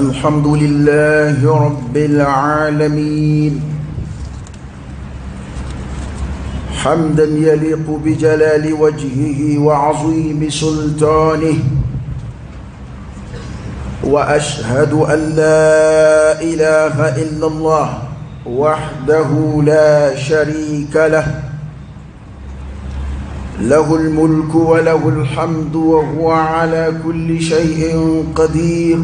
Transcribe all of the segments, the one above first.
الحمد لله رب العالمين، حمدا يليق بجلال وجهه وعظيم سلطانه، وأشهد أن لا إله إلا الله وحده لا شريك له، له الملك وله الحمد وهو على كل شيء قدير،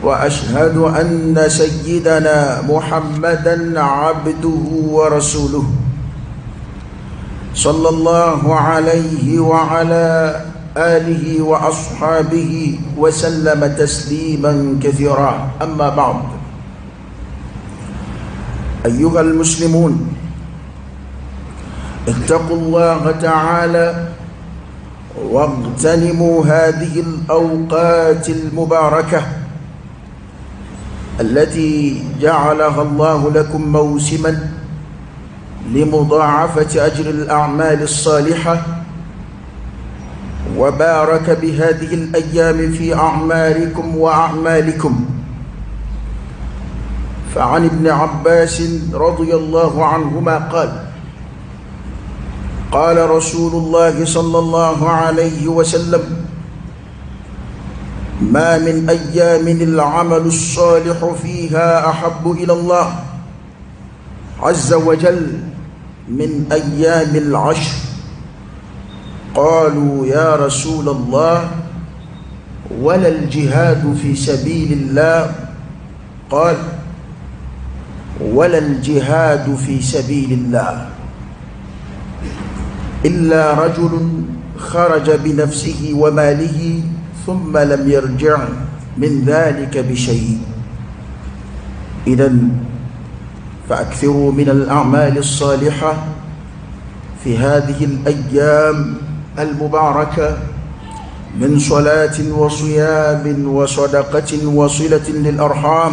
وأشهد أن سيدنا محمدا عبده ورسوله صلى الله عليه وعلى آله وأصحابه وسلم تسليما كثيرا. أما بعد، أيها المسلمون، اتقوا الله تعالى واغتنموا هذه الأوقات المباركة التي جعلها الله لكم موسما لمضاعفة أجر الأعمال الصالحة، وبارك بهذه الأيام في أعماركم وأعمالكم. فعن ابن عباس رضي الله عنهما قال: قال رسول الله صلى الله عليه وسلم: ما من أيام العمل الصالح فيها أحب إلى الله عز وجل من أيام العشر. قالوا: يا رسول الله، ولا الجهاد في سبيل الله؟ قال: ولا الجهاد في سبيل الله إلا رجل خرج بنفسه وماله ثم لم يرجع من ذلك بشيء. إذن فأكثروا من الأعمال الصالحة في هذه الأيام المباركة من صلاة وصيام وصدقة وصلة للأرحام،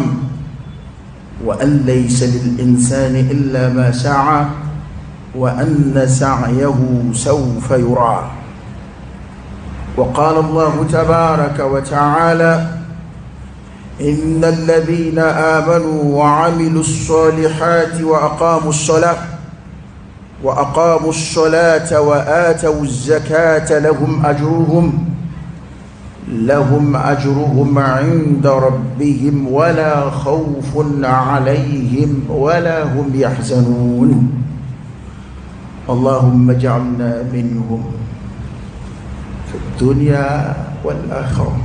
وأن ليس للإنسان إلا ما سعى وأن سعيه سوف يرى. وقال الله تبارك وتعالى: إن الذين آمنوا وعملوا الصالحات وأقاموا الصلاة وآتوا الزكاة لهم أجرهم عند ربهم ولا خوف عليهم ولا هم يحزنون. اللهم اجعلنا منهم في الدنيا والآخرة.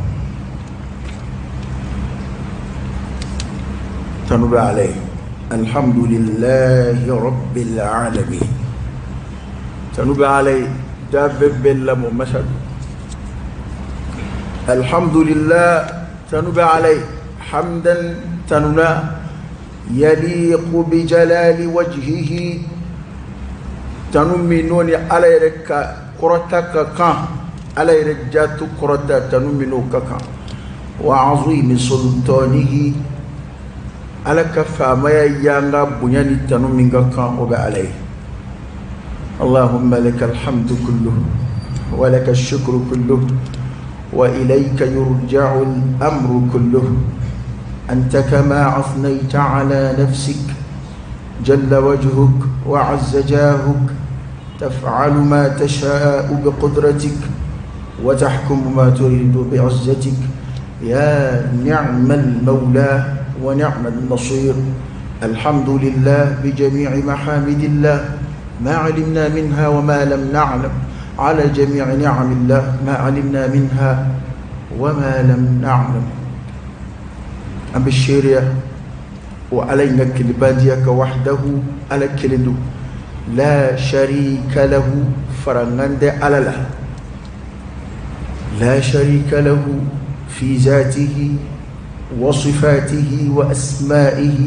تنبأ عليه. الحمد لله رب العالمين. تنبأ عليه داب بالله مسد. الحمد لله تنبأ عليه حمدا تنبأ يليق بجلال وجهه. تنمنوني على رك قرتك كان على رجات قرتا تنمنوك كان وعظيم سلطانه على كفا ما يانغا بنياني تنمنك كان وب عليه. اللهم لك الحمد كله ولك الشكر كله وإليك يرجع الأمر كله، أنت كما أثنيت على نفسك جل وجهك وعز جاهك، تفعل ما تشاء بقدرتك وتحكم ما تريد بعزتك، يا نعم المولى ونعم النصير. الحمد لله بجميع محامد الله ما علمنا منها وما لم نعلم، على جميع نعم الله ما علمنا منها وما لم نعلم. أم الشريعة وعلينا كلباديك وحده على كلدو لا شريك له فرنند على له، لا شريك له في ذاته وصفاته وأسمائه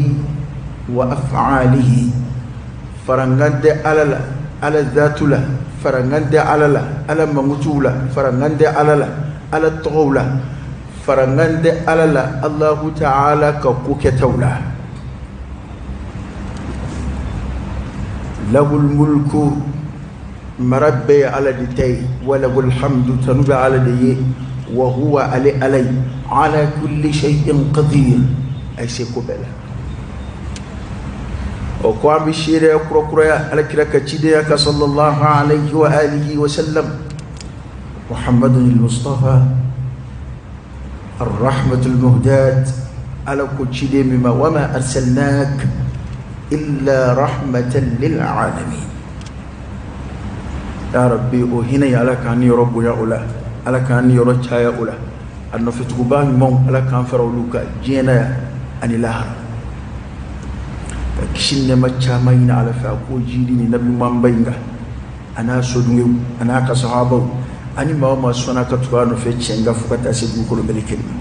وأفعاله. فرنند على له على الذات له، فرنند على له على منغتو له، فرنند على له على الطغو له، فرنند على له الله تعالى كوكتو له. له الملك مربي على دتي، وله الحمد تنبي على دي، Wa huwa ale Ala ye ala kulli shay'in qadir, a ye se ko bɛɛ la. O kɔ, an bɛ seereya kurakuraya Ala kira ka cidenya kan, sallallahu alayhi wa alihi wa sallam, Muhammadun al-Mustafa ar-rahmatul muhdat. Ala ko ciden min ma: wa ma arsalnak illa rahmatan lil alamin. Ya Rabbi, o hinɛ ye, Ala k'an ni yɔrɔ bonya o la, Ala k'an ni yɔrɔ caya o la. A nɔfɛtuguba ɲumanw, Ala k'an fara olu kan diɲɛ na yan ani lahara. Ka kisi nɛɛma caman ɲini Ala fɛ, a k'o jidi ni nabi ɲumanba in kan, a n'a sodenw, a n'a ka sahabaw, ani maa o maa sɔnna ka tugu a nɔfɛ tiɲɛ kan fo ka taa se dugukolo melekeli ma.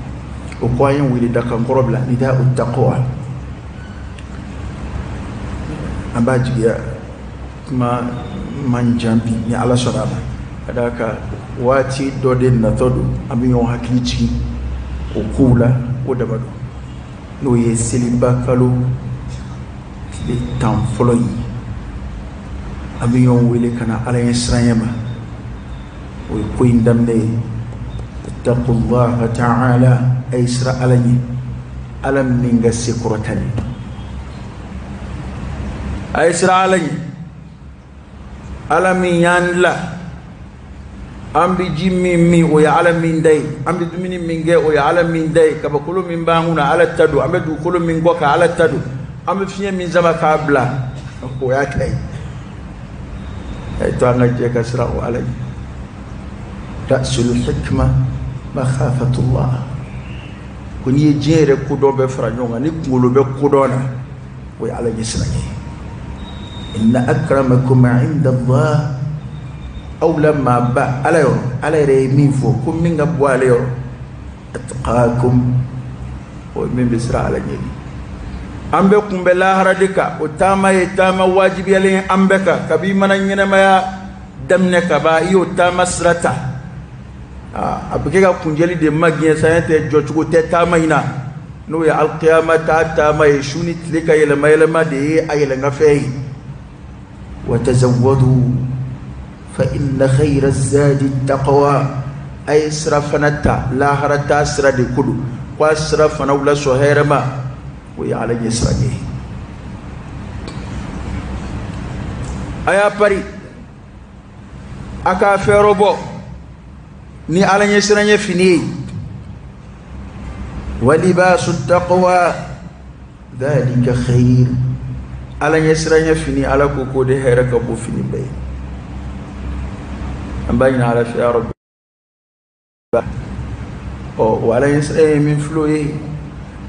O kɔ, an ye wele da kan kɔrɔ bila nida'u taqwa. An b'a jigiya kuma man jan bi, ni Ala sɔnna a ma, ka d'a kan waati dɔ de natɔ don, an bɛ ɲɔgɔn hakili jigin o kow la. O dama don, n'o ye seliba kalo tile 10 fɔlɔ ye. An bɛ ɲɔgɔn wele ka na Ala ɲɛ siranɲɛ ma. O ye ko in daminɛ ye. Ittaqullaha ta'ala, a ye siran Ala ɲɛ, Ala min ka se kɔrɔtalen. A ye siran Ala ɲɛ, Ala min y'an la. An bɛ ji min min, o ye Ala min da ye. An bɛ dumuni min kɛ, o ye Ala min da ye. Kabakolo min b'an kunna, Ala ta don. An bɛ dugukolo min kɔ kan, Ala ta don. An bɛ fiɲɛ min sama k'a bila, o y'a ta ye. A ye to an ka jɛ ka siran o Ala ye. Ra'sul hikma makhafatullah. Ko n'i ye diɲɛ yɛrɛ kodɔn bɛɛ fara ɲɔgɔn kan, ni kunkolo bɛ kodɔn na, o ye Ala ɲɛ siran ye. Inna akramakum inda Allah, aw la maaba Ala yɔrɔ, Ala yɛrɛ ye min fɔ ko min ka bɔ ale yɔrɔ, atqakum, o ye min bɛ siran Ala ɲɛ. An bɛ kunbɛ lahara de kan. O taama ye taama wajibiyalen ye an bɛɛ kan. Kabi i mana ɲɛnɛmaya daminɛ ka ban, i y'o taama sira ta. A bɛ kɛ ka kunjɛli de magɛn sa tɛ, jɔcogo tɛ taama in na, n'o ye alikiyama ta taama ye. Su ni tile ka yɛlɛma yɛlɛma de ye a yɛlɛnkafɛn ye. Wa tazawwadu fa inna khayra zadi taqwa. A ye sira fana ta, lahara ta sira de ko don, ko a sira fana wula sɔn hɛrɛ ma, o ye Ala ɲɛ sira ye. A y'a pari, a k'a fɛɛrɛ bɔ ni Ala ɲɛ siran ɲɛ fini ye. Wa libasu taqwa dhalika khair. Ala ɲɛ siran ɲɛ fini, Ala ko k'o de hɛrɛ ka bɔ fini bɛɛ ye. An b'a ɲini Ala fɛ, ya Rabbi, ɔ o Ala ɲɛ siran ye min filɛ o ye,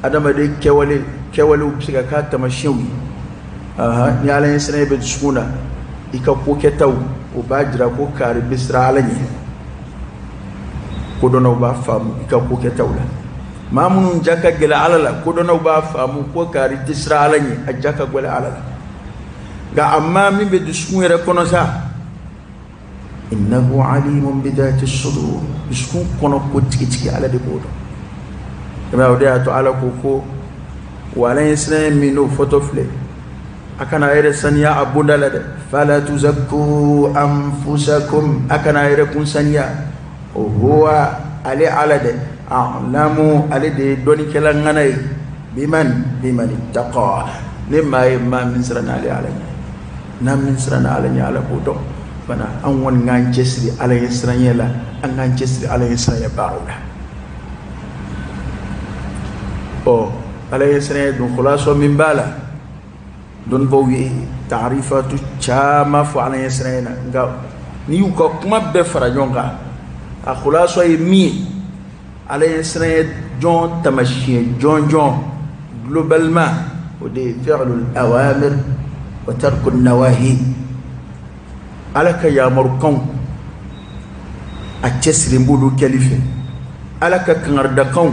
adamaden kɛwale kɛwalew bɛ se ka k'a taamasiyɛnw ye. Ni Ala ɲɛ siran bɛ dusukun na, i ka ko kɛtaw o b'a jira ko kari bɛ siran Ala ɲɛ. Kodɔnnaw b'a faamu i ka ko kɛtaw la. Maa minnu ja ka gɛlɛn Ala la, kodɔnnaw b'a faamu ko kari tɛ siran Ala ɲɛ, a ja ka gɛlɛn Ala la. Nka a maa min bɛ dusukun yɛrɛ kɔnɔ sa, innahu alimun bidhati sudur, dusukun kɔnɔ ko tigitigi, Ala de b'o dɔn. O de y'a to Ala ko ko wa Ala ɲɛ siran min n'o fɔtɔ filɛ, a kana a yɛrɛ saniya a bonda la dɛ. Fala tuzakku anfusakum, a kana a yɛrɛ kun saniya. Huwa, ale Ala dɛ, a'lamu, ale de ye dɔnnikɛla ŋana ye, biman ittaqa, ni maa ye maa min siranna ale Ala ɲɛ, n'a min siranna Ala ɲɛ, Ala b'o dɔn fana. An kɔni k'an cɛsiri Ala ɲɛ siranɲɛ la, an k'an cɛsiri Ala ɲɛ siranɲɛ baaraw la. Ɔ Ala ɲɛ siranɲɛ dun, khulasɔ min b'a la, dɔnnibaw ye taarifatu caman fɔ Ala ɲɛ siranɲɛ na, nka n'i y'u ka kuma bɛɛ fara ɲɔgɔn kan, a khulasɔ ye min ye, Ala ɲɛ siranɲɛ jɔn taamasiyɛn jɔnjɔn globalement, o de ye fi'lul awamir wa tarku nawahi. Ala ka yamarukanw, a cɛsiri b'olu kɛli fɛ. Ala ka kangaridakanw,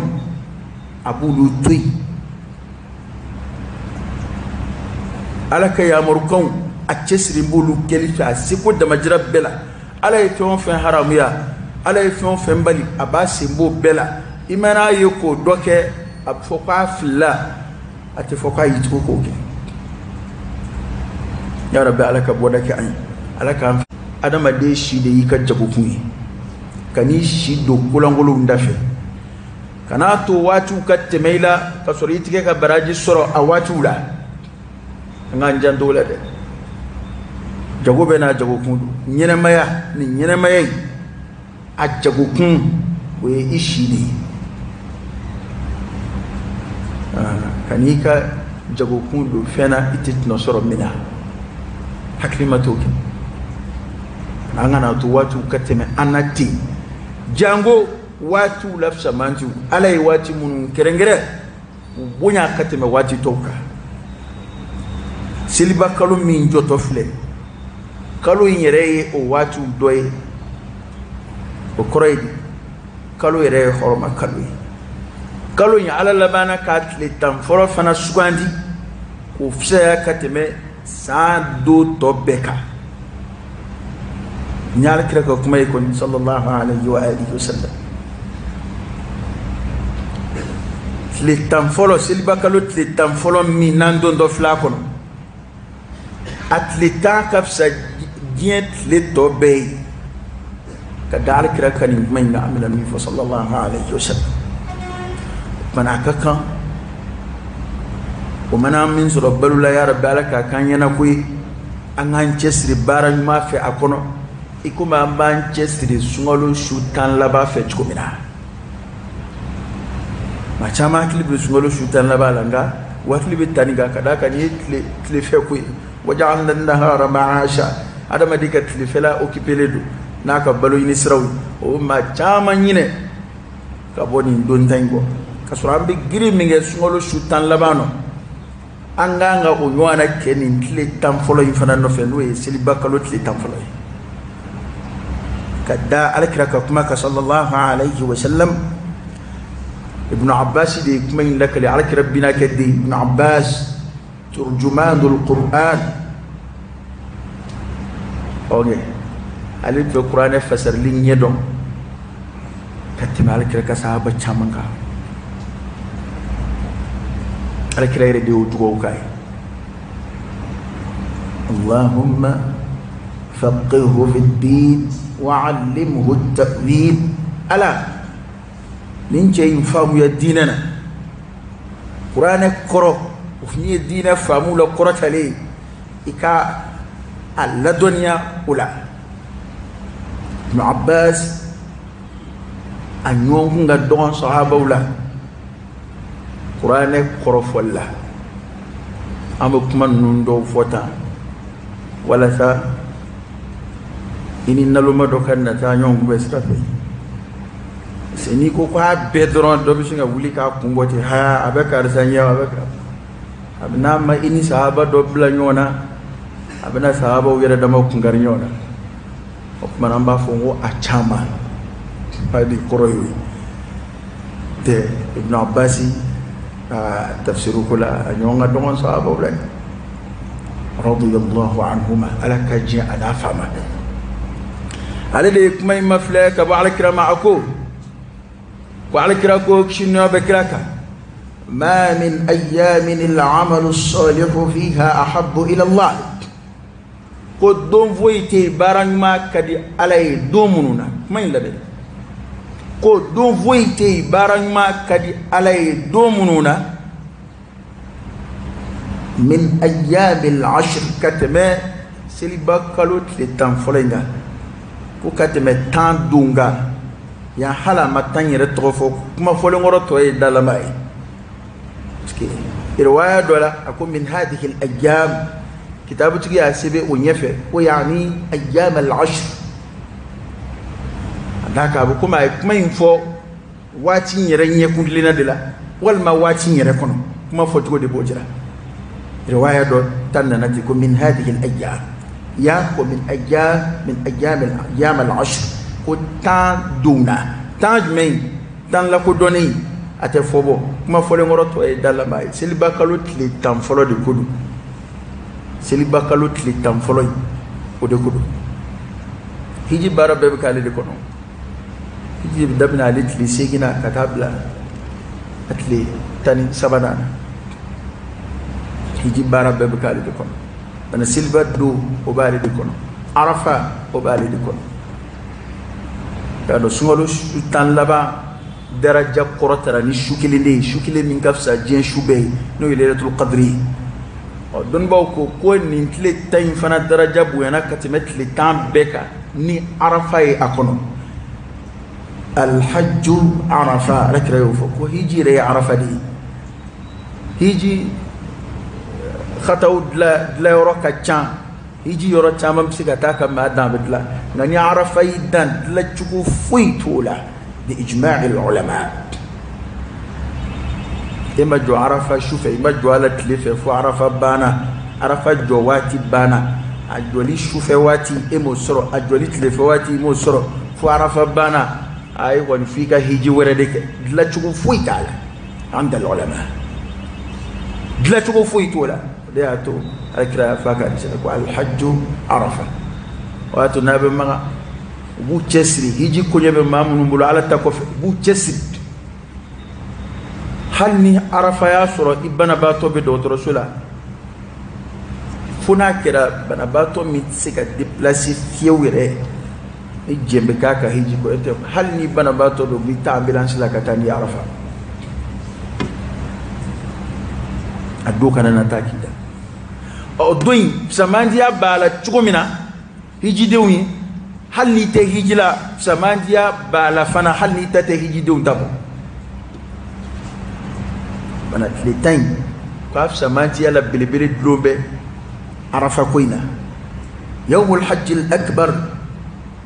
a b'olu to yen. Ala ka yamarukanw, a cɛsiri b'olu kɛli fɛ a seko damajira bɛɛ la. Ala ye fɛn o fɛn haramuya, Ala ye fɛn o fɛn bali, a b'a sen b'o bɛɛ la. I mana ye k'o dɔ kɛ, a bɛ fɔ k'a filila, a tɛ fɔ k'a y'i tugu k'o kɛ. Ya Rabbi, Ala ka bɔda kɛ an ye, Ala k'an. Adamaden si de y'i ka jagokun ye. Kan'i si don kolankolonw da fɛ. Kan'a to waatiw ka tɛmɛ i la ka sɔrɔ i tigɛ ka baraji sɔrɔ a waatiw la. An k'an janto o la dɛ. Jago bɛ n'a jagokun don. Ɲɛnɛmaya ni ɲɛnɛmaya in, a jagokun o ye i si de ye. Kan'i ka jagokun don fɛn na i tɛ tɔnɔ sɔrɔ min na. Hakili ma t'o kɛ. An kana to waatiw ka tɛmɛ an na ten, jango waatiw la fisamantiw. Ala ye waati minnu kɛrɛnkɛrɛn u bonya ka tɛmɛ waati tɔw kan. Seliba kalo min jɔtɔ filɛ, kalo in yɛrɛ ye o waatiw dɔ ye. O kɔrɔ ye di? Kalo yɛrɛ ye hɔrɔma kalo ye. Kalo in, Ala labanna k'a tile 10 fɔlɔ fana sugandi k'o fisaya ka tɛmɛ san don tɔ bɛɛ kan. N y'Ala kira ka kuma ye kɔni, sallallahu alayhi wa alihi wa sallam. Tile 10 fɔlɔ, seliba kalo tile 10 fɔlɔ min n'an don dɔ filɛ a kɔnɔ, a tile 10 ka fisa diɲɛ tile tɔ bɛɛ ye, ka da Ala kira ka nin kuma in kan, an bɛna min fɔ, sallallahu alayhi wa sallam. O kumana, a ka kan o mana min sɔrɔ balo la, ya Rabbi, Ala k'a k'an ɲɛna ko ye. An k'an cɛsiri baara ɲuman fɛ a kɔnɔ, i komi an b'an cɛsiri sunkalo su 10 laban fɛ cogo min na. Maa caman hakili bɛ sunkalo su 10 laban la, nka u hakili bɛ tani kan, ka d'a kan nin ye tile tilefɛ ko ye. Waja'alna nahara ma'asha. Adamaden ka tilefɛla occupélen don n'a ka balo ɲini siraw ye. O maa caman ɲinɛ ka bɔ nin don ta in kɔ, ka sɔrɔ an bɛ girin min kɛ sunkalo su 10 laban nɔ, an k'an ka o ɲɔgɔn na kɛ nin tile 10 fɔlɔ in fana nɔfɛ, n'o ye seliba kalo tile 10 fɔlɔ ye, ka da Alakira ka kuma kan, sallallahu alayhi wa sallam. Ibn Abbas de ye kuma in lakale, Alakira binakɛ den Ibn Abbas, turjumanul Qur'an. Ok, ale bɛ kuranɛ fasarili ɲɛ dɔn ka tɛmɛ Alakira ka sahaba caman kan. Alakira yɛrɛ de y'o dugawu k'a ye: Allahumma faqihhu fi ddin wa allimhu at-ta'wil. Ala, nin cɛ in faamuya diinɛ na, kuranɛ kɔrɔ, o min ye diinɛ faamu la kɔrɔtalen ye, i ka a ladɔnniya o la. Ibn Abbas, a ɲɔgɔn kun ka dɔgɔn sahabaw la kuranɛ kɔrɔfɔli la. An bɛ kuma ninnu dɔw fɔ tan walasa i ni naloma dɔ ka na taa ɲɔgɔn kunbɛn sira fɛ. Parce que n'i ko k'a bɛɛ dɔrɔn, dɔ bɛ sin ka wuli k'a kun bɔ ten: ha, a bɛ karisa ɲɛ, a bɛ a bɛ n'a ma i ni sahaba dɔ bila ɲɔgɔn na, a bɛna sahabaw yɛrɛ dama kunkari ɲɔgɔn na. O tuma na, an b'a fɔ n ko a caman hali kɔrɔ y'o ye tɛ. Ibn Abbas a tafsiru ko la, a ɲɔgɔn ka dɔgɔn sahabaw la, radiyallahu anhuma, Ala ka diɲɛ a n'a fa ma. Ale de ye kuma in ma filɛ ka bɔ Alakira ma. A ko ko Alakira ko, kisi nɛɛma bɛ kira kan: ma min ayyamin al-amalu as-salihu fiha ahabbu ila Allah. Ko don foyi tɛ yen baara ɲuman ka di Ala ye don minnu na. Kuma in labɛn ko don foyi tɛ yen baara ɲuman ka di Ala ye don minnu na, min ayyamil ashr, ka tɛmɛ seliba kalo tile 10 fɔlɔ in kan, ko ka tɛmɛ 10 don kan. Yan hali a ma 10 yɛrɛ tɔgɔ fɔ, kuma fɔlen kɔrɔ tɔ ye dalama ye, parce que riwaya dɔ la, a ko min hadhihi al ayyam. Kitabutigi y'a sɛbɛn o ɲɛfɛ ko yaani ayyam al ashr. A d'a kan a bɛ komi a ye kuma in fɔ waati in yɛrɛ ɲɛkun tilenna de la, walima waati in yɛrɛ kɔnɔ, kuma fɔcogo de b'o jira. Riwaya dɔ ta nana ten ko min hadhihi al ayyam, ya ko min ayyam, min ayyam al ayyam al ashr, ko 10 don na. 10 jumɛn? 10 lakodɔnnen a tɛ fɔ bɔ, kuma fɔlen kɔrɔ tɔ ye dalama ye. Seliba kalo tile 10 fɔlɔ de ko don. Seliba kalo tile 10 fɔlɔ in, o de ko don. Hiji baara bɛɛ bɛ k'ale de kɔnɔ. Hiji bɛ daminɛ ale tile 8 na ka taa bila a tile 13nan na. Hiji baara bɛɛ bɛ k'ale de kɔnɔ. Bana seliba don, o b'ale de kɔnɔ. Arafa, o b'ale de kɔnɔ. K'a dɔn sunkalo su 10 laban daraja kɔrɔtara ni su kelen de ye, su kelen min ka fisa diɲɛ su bɛɛ ye, n'o ye lailatul qadri ye. Ɔ, dɔnnibaaw ko ko nin tile 10 in fana daraja bonyana ka tɛmɛ tile 10 bɛɛ kan ni arafa ye a kɔnɔ. Alhajju arafa, ala kira y'o fɔ ko hiji yɛrɛ ye arafa de ye. Hiji xataw dilayɔrɔ ka ca, hiji yɔrɔ caman bɛ se ka taa ka maa dan a bɛ dilan, nka ni arafa y'i dan, dilancogo foyi t'o la bi ijma'i ulama. E ma jɔ arafa su fɛ, i ma jɔ a la tile fɛ, fo arafa banna, arafa jɔ waati banna, a jɔli sufɛ waati e m'o sɔrɔ, a jɔli tilefɛ waati i m'o sɔrɔ, fo arafa banna, a ye kɔni f'i ka hiji wɛrɛ de kɛ. Dilancogo foyi t'a la an da ulama, dilancogo foyi t'o la. O de y'a to alakira y'a fɔ a ka hadisi la ko alhajju arafa. O y'a to n'a bɛ Makan, u b'u cɛsiri, hiji koɲɛ bɛ maa minnu bolo ala ta kɔfɛ, u b'u cɛsiri. Hali ni arafa y'a sɔrɔ i banabaatɔ bɛ dɔgɔtɔrɔso la, fo n'a kɛra banabaatɔ min tɛ se ka déplacer fiyewu yɛrɛ, ni jɛn bɛ k'a ka hiji kɔ, tɛ hali ni banabaatɔ don, b'i ta ambulance la ka taa ni arafa, a don kana na taa k'i da. Ɔ, don in fisamandiya b'a la cogo min na hijidenw ye, hali n'i tɛ hiji la, fisamandiya b'a la fana, hali n'i ta tɛ hijidenw ta bɔ. Bana tile 10 in k'a fisamandiya la belebele dulon bɛ arafa ko in na. Yawmul hajjil akbar,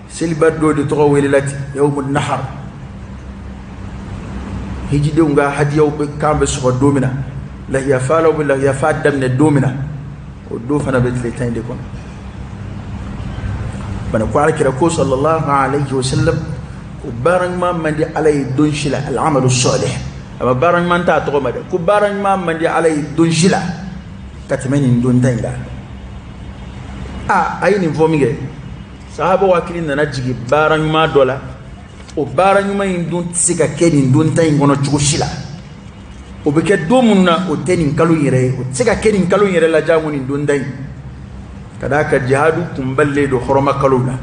seliba dɔ de tɔgɔ welela ten, yawmul nahar, hijidenw ka hadiyaw bɛ kan bɛ sɔgɔ don min na, lahiyafalaw bɛ lahiyafa daminɛ don min na, o don fana bɛ tile 10 in de kɔnɔ. Bana ko alakira ko sallallahu alayhi wa sallam ko baara ɲuman man di ala ye don si la, al'amalu salih, a ma baara ɲuman t'a tɔgɔ ma dɛ, ko baara ɲuman man di ala ye don si la ka tɛmɛ nin don 10 in kan. A ye nin fɔ min kɛ, sahabaw hakili nana jigin baara ɲuman dɔ la, o baara ɲuman in dun tɛ se ka kɛ nin don 10 in kɔnɔ cogo si la. O bɛ kɛ don minnu na, o tɛ nin kalo in yɛrɛ ye, o tɛ se ka kɛ nin kalo in yɛrɛ la jango nin don 10 in. Ka d'a kan jihadu kunbalilen don hɔrɔma kalow la,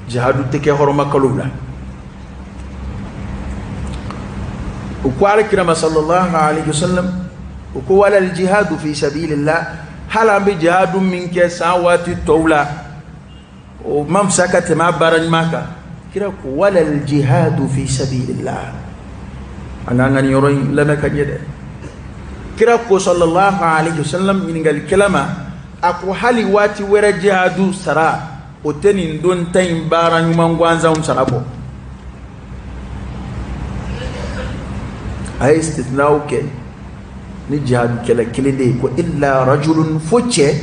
jihadu tɛ kɛ hɔrɔma kalow la. O ko alakira ma sallallahu alayhi wa sallam, o ko wala jihadu fi sabilillah, hali an bɛ jihadu min kɛ san waati tɔw la, o man fisa ka tɛmɛ a baara ɲuman kan. Kira ko wala jihadu fi sabilillah. An k'an ka nin yɔrɔ in lamɛn ka ɲɛ dɛ. Kira ko sallallahu alayhi wa sallam ɲininkalikɛla ma, a ko hali waati wɛrɛ jihadu sara, o tɛ nin don 10 in baara ɲuman gansanw sara bɔ. A ye istithnaw kɛ ni jihadukɛla kelen de ye, ko illa rajulun, fo cɛ,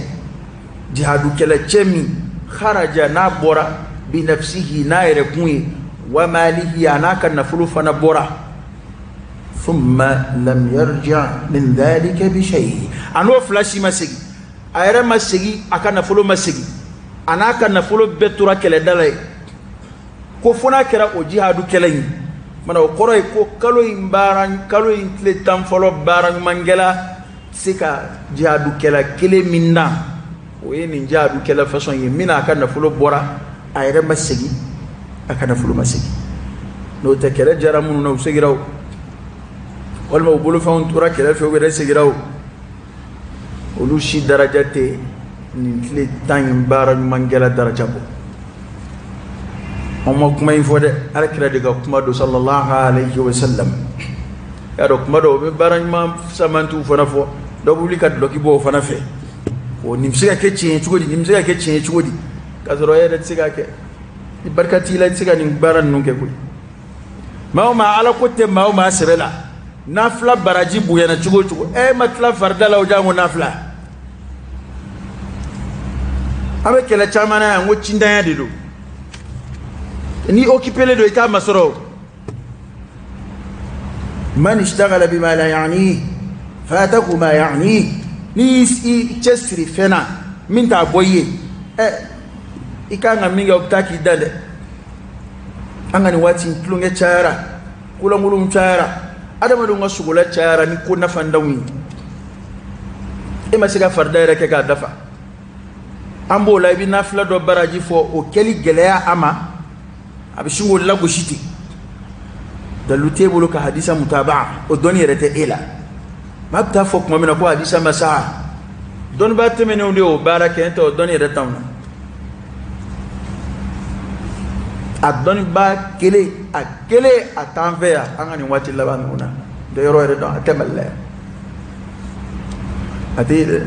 jihadukɛla cɛ min kharaja, n'a bɔra bi nafsihi, n'a yɛrɛ kun ye, wa malihi, a n'a ka nafolo fana bɔra, thumma lam yarji' min dhalika bi shay, a n'o fila si ma segin, a yɛrɛ ma segin, a ka nafolo ma segin, a n'a ka nafolo bɛɛ tora kɛlɛda la ye. Ko fo n'a kɛra o jihadu kɛlɛ in mana, o kɔrɔ ye ko kalo in baara, kalo in tile 10 fɔlɔ baara ɲumankɛla tɛ se ka jihadukɛla kelen min na, o ye nin jihadukɛla façon ye min n'a ka nafolo bɔra, a yɛrɛ ma segin, a ka nafolo ma segin. N'o tɛ kɛlɛ jara minnu na, u seginna o, walima u bolofɛnw tora kɛrɛfɛ, u yɛrɛ seginna o, olu si daraja tɛ nin tile 10 in baara ɲumankɛla daraja bɔ. An ma kuma in fɔ dɛ, alakira de ka kuma don sallallahu alayhi wa sallam. Y'a dɔn kuma dɔw u bɛ baara ɲuman samantiw fana fɔ, dɔw bɛ wuli ka dulɔki bɔ o fana fɛ, o nin bɛ se ka kɛ tiɲɛ ye cogo di, nin bɛ se ka kɛ tiɲɛ ye cogo di, k'a sɔrɔ e yɛrɛ tɛ se k'a kɛ, ni barika t'i la i tɛ se ka nin baara ninnu kɛ koyi. Maa o maa ala ko tɛ maa o maa sɛbɛ la, nafila baraji bonyana cogo o cogo, e ma tila farida la o jango nafila. An bɛ kɛlɛ caman na yan ko cindanya de don, ni occupé don i t'a masɔrɔ o. Man ishtaghala bima la ya'nihi fatahu ma ya'nihi, n'i y'i cɛsiri fɛn na min t'a bɔ i ye, ɛ i kan ka min kɛ o bɛ taa k'i da dɛ. An ka nin waati in tulonkɛ cayara, kolankolonw cayara, adamadenw ka sogola cayara ni ko nafandanw ye, e ma se ka farida yɛrɛ kɛ k'a dafa. An b'o la, i bɛ nafila dɔ baraji fɔ, o kɛli gɛlɛya a ma, A bɛ sin k'o lagosi ten. Dalilu t'e bolo ka hadisa mutaba, o dɔnni yɛrɛ tɛ e la. Maa bɛ taa fɔ tuma min na ko hadisa ma saha, dɔnnibaa tɛmɛnenw de y'o baara kɛ, n'o tɛ o dɔnni yɛrɛ t'anw na. A dɔnnibaa kelen, a kelen, a t'an fɛ yan an ka nin waati laban ninnu na. N tɛ yɔrɔ yɛrɛ dɔn, a tɛ Mali la yan. A tɛ yen dɛ.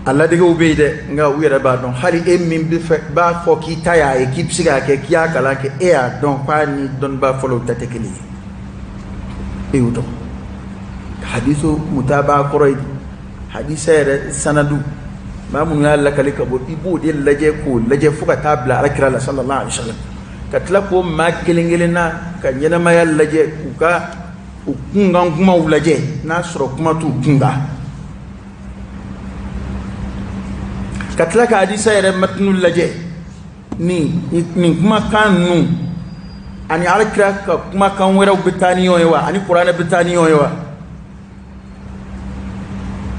A ladegew bɛ yen dɛ, nka u yɛrɛ b'a dɔn. Hali e min bɛ fɛ b'a fɔ k'i ta y'a ye, k'i bɛ se k'a kɛ, k'i y'a kalan kɛ, e y'a dɔn k'a ni dɔnnibaa fɔlɔw ta tɛ kelen ye. E y'o dɔn. Hadisu mutaba kɔrɔ ye di? Hadisa yɛrɛ sanadu, maa minnu y'a lakali ka bɔ, i b'o de lajɛ k'o lajɛ fo ka taa bila alakira la sallallahu alaihi wasallam, ka tila k'o maa kelen kelen na ka ɲɛnamaya lajɛ, k'u ka u kunkan kumaw lajɛ n'a sɔrɔ kuma t'u kunkan, ka tila ka hadisa yɛrɛ matinu lajɛ, nin kumakan ninnu ani alakira ka kumakan wɛrɛw bɛ taa ni ɲɔgɔn ye wa, ani kuranɛ bɛ taa ni ɲɔgɔn ye wa.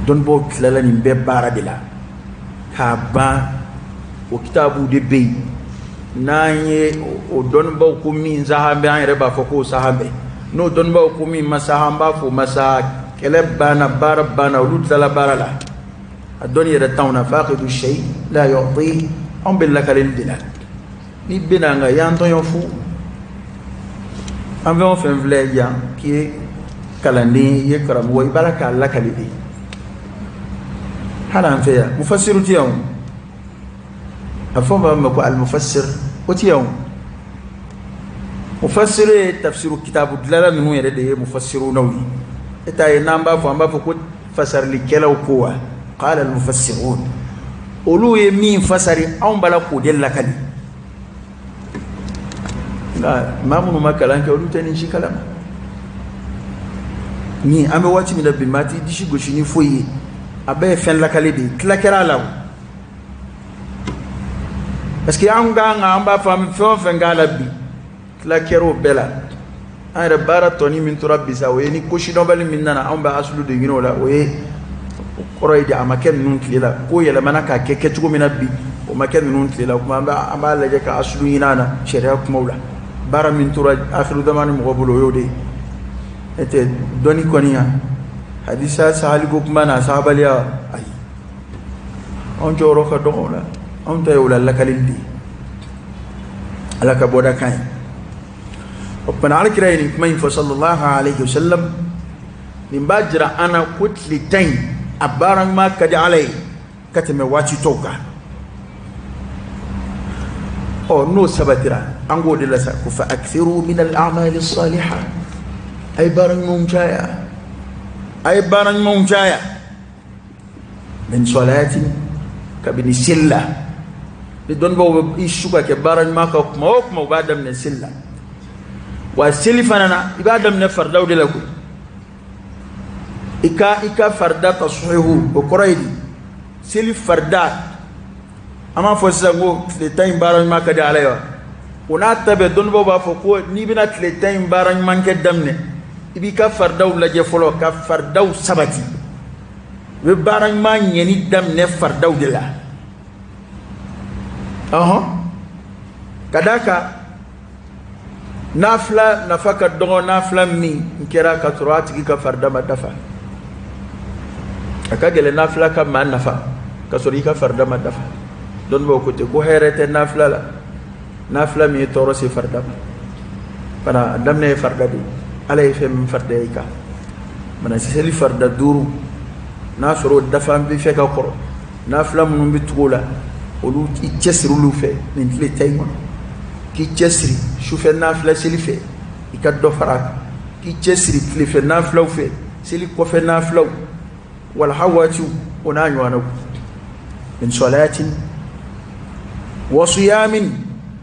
Dɔnnibaaw tilala nin bɛɛ baara de la k'a ban. O kitabuw de bɛ yen, n'an ye o dɔnnibaaw ko min saha bɛ, an yɛrɛ b'a fɔ k'o saha bɛ. N'o dɔnnibaaw ko min ma saha, an b'a fɔ o ma saha. Kɛlɛ banna, baara banna, olu tilala baara la. A dɔnni yɛrɛ t'anw na. Faqidu shay la yu'ti, anw bɛ lakaleli de la. N'i bɛna an ka y'an tɔɲɔ fu, an fɛn o fɛn filɛ yan, k'i ye kalanden ye, i ye karamɔgɔ, i b'a la k'a lakali de. Hali an fɛ yan, mufasiru tɛ yan o. A fɔ b'a ma ko al-mufassir, o tɛ yan o. Mufassiru ye tafsiru kitabu dilanla ninnu yɛrɛ de ye mufassirunaw ye. E t'a ye n'an b'a fɔ, an b'a fɔ ko fasarilikɛlaw ko wa qala al-mufassirun, olu ye min fasari, anw b'a la k'o de lakali. Nka maa minnu ma kalan kɛ, olu tɛ nin si kalama. Ni an bɛ waati min na bi, maa t'i disi gosi ni foyi ye, a bɛɛ ye fɛn lakali de ye. Tila kɛra a la o, parce que an kan ka an b'a fɔ an bɛ fɛn o fɛn k'a la bi, tila kɛra o bɛɛ la. An yɛrɛ baara tɔni min tora bi sa, o ye ni ko sidɔnbali min nana, anw bɛ asulu de ɲini o la. O ye o kɔrɔ ye di, a ma kɛ ninnu tile la. Ko yɛlɛmana k'a kɛ kɛcogo min na bi, o ma kɛ ninnu tile la. O tuma an b'a lajɛ ka asulu ɲini a na sariya kumaw la. Baara min tora akhiru zamani mɔgɔ bolo, o y'o de ye. N'o tɛ dɔnni kɔni yan, hadisa sahaliko kuma n'a sahabaliya, ayi, anw jɔyɔrɔ ka dɔgɔ o la. Anw ta ye o la lakalili de ye, Ala ka bɔda kan ye. O tuma ala kira ye nin kuma in fɔ sallallahu alaihi wasallam. Nin b'a jira an na ko tile 10 in, a baara ɲuman ka di Ala ye ka tɛmɛ waati tɔw kan. Ɔ, n'o sabatira, an k'o de la sa ko fa akthiru min al-a'mali as-salihah, a ye baara ɲumanw caya, a ye baara ɲumanw caya. Min salatin, kabini seli la. Ni dɔnnibaaw bɛ i su ka kɛ baara ɲuman kan kuma o kuma, u b'a daminɛ seli la. Wa seli fana na, i b'a daminɛ faridaw de la koyi. I ka farida tasuhihu, o kɔrɔ ye di? Seli farida, an b'a fɔ sisan ko tile 10 in baara ɲuman ka di Ala ye wa. O n'a ta bɛɛ, dɔnnibaaw b'a fɔ ko n'i bɛna tile 10 in baara ɲuman kɛ daminɛ, i b'i ka faridaw lajɛ fɔlɔ, ka faridaw sabati. I bɛ baara ɲuman ɲɛni daminɛ faridaw de la. Ɔhɔn, ka d'a kan nafila nafa ka dɔgɔ. Nafila min kɛra ka sɔrɔ a tigi ka farida ma dafa, a ka gɛlɛn nafila ka maa nafa ka sɔrɔ i ka farida ma dafa. Dɔnnibaaw ko ten ko hɛrɛ tɛ nafila la, nafila min ye tɔɔrɔ se farida ma fana. A daminɛ ye farida de ye, Ala ye fɛn min farida i kan. Mana seli farida 5, n'a sɔrɔ o dafa bɛ fɛ ka kɔrɔ, nafila minnu bɛ tugu o la, olu i cɛsiri olu fɛ nin tile 10 in kɔnɔ. K'i cɛsiri sufɛ nafila seli fɛ, i ka dɔ fara a kan. K'i cɛsiri tilefɛ nafilaw fɛ, seli kɔfɛ nafilaw, walaha waatiw, o n'a ɲɔgɔnnaw. Min salatin wa siyamin,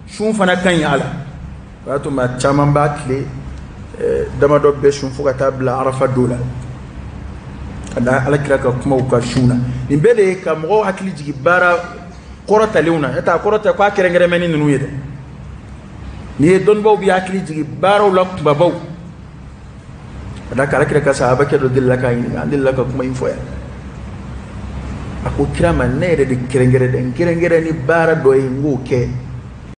sun fana ka ɲi a la. O y'a to maa caman b'a tile damadɔ bɛɛ sun fo ka taa bila arafa don la, ka da ala kira ka kumaw ka sun na. Nin bɛɛ de ye ka mɔgɔw hakili jigin baara kɔrɔtalenw na. N'o tɛ a kɔrɔ tɛ k'a kɛrɛnkɛrɛn ni ninnu ye dɛ. N'i ye dɔnnibaw b'i hakili jigin baaraw la kunbabaw, ka da kan ala kira ka sahabakɛ dɔ delila k'a ɲininka, an delila ka kuma in fɔ yan. A ko kira ma, ne yɛrɛ de kɛrɛnkɛrɛn dɛ, n kɛrɛnkɛrɛn ni baara dɔ ye, n k'o kɛ.